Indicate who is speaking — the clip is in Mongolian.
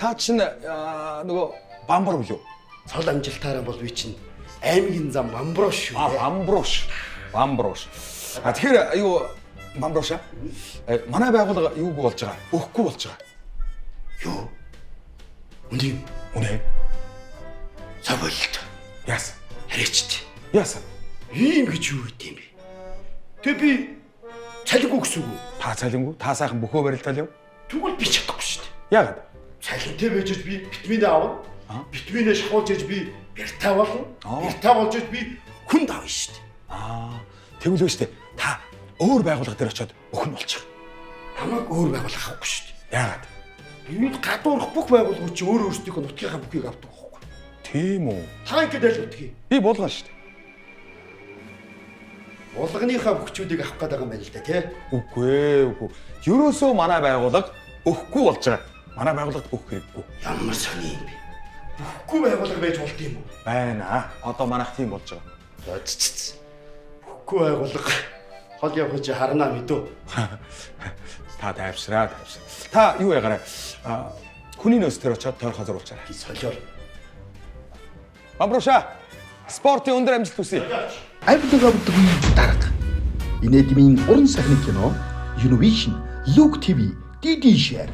Speaker 1: Та чинь нөгөө бамбар билүү?
Speaker 2: Цол амжилтаараа бол би чинь аймгийн зам бамбруу шүү.
Speaker 1: А, бамбрууш. Бамбрууш. А, тэгэхээр юу, бамбрууша? Манай байгууллага юуг болж байгаа? Өгөхгүй болж байгаа.
Speaker 2: Юу? Үнэ юм.
Speaker 1: Үнэ.
Speaker 2: Соболт.
Speaker 1: Яасан?
Speaker 2: Харичт.
Speaker 1: Яасан?
Speaker 2: Ийм гэж юу гэдэм бэ? Тэг би цалингүй гэсэн үг үү?
Speaker 1: Та цалингүй, та сайхан бөхөө барилдаал яв.
Speaker 2: Тэгвэл би чадахгүй шүү дээ.
Speaker 1: Яагаад?
Speaker 2: Цалинтай байж би витамин аавна. Витаминээ шахуулж иж би бяртаа болно. Бяртаа болж иж би хүнд авна шүү дээ.
Speaker 1: Аа, тэгвэл үү штэ. Та өөр байгууллага дээр очиод бөхн болчих.
Speaker 2: Намайг өөр байгууллага авахгүй шүү дээ.
Speaker 1: Яагаад?
Speaker 2: Бид гадуурх бүх байгууллагууд чи өөр өөрсдийнхөө нутгийнхаа бүхийг авдаг байхгүй.
Speaker 1: Тийм үү.
Speaker 2: Та ингэж аль нутгийг?
Speaker 1: Би булган штэ.
Speaker 2: Булганыхаа бүхчүүдийг авах гээд байгаа юм байна л да, тий?
Speaker 1: Үгүй ээ, үгүй. Ерөөсөө манай байгууллага өгөхгүй болж байгаа. Манай байгууллагад өгөх хэрэггүй.
Speaker 2: Ямар сони юм бэ? Бүхгүй байгууллага байж болд юм уу?
Speaker 1: Байна. Одоо манайх тийм болж байгаа.
Speaker 2: За цэц. Бүхгүй байгууллага хол явах чи харнаа мэдөө.
Speaker 1: Та тайвшраа, тайвшраа. Та юу ягаарай? А, хүний нөөц төр очиод тойрхоо зурулчаарай.
Speaker 2: Би солиор.
Speaker 1: Бамбрууша. Спортын өндөр амжилт хүсье.
Speaker 3: Авдаг авдаггүй дарга. Инэдмийн уран сайхны кино Univision, Look TV, DD Share.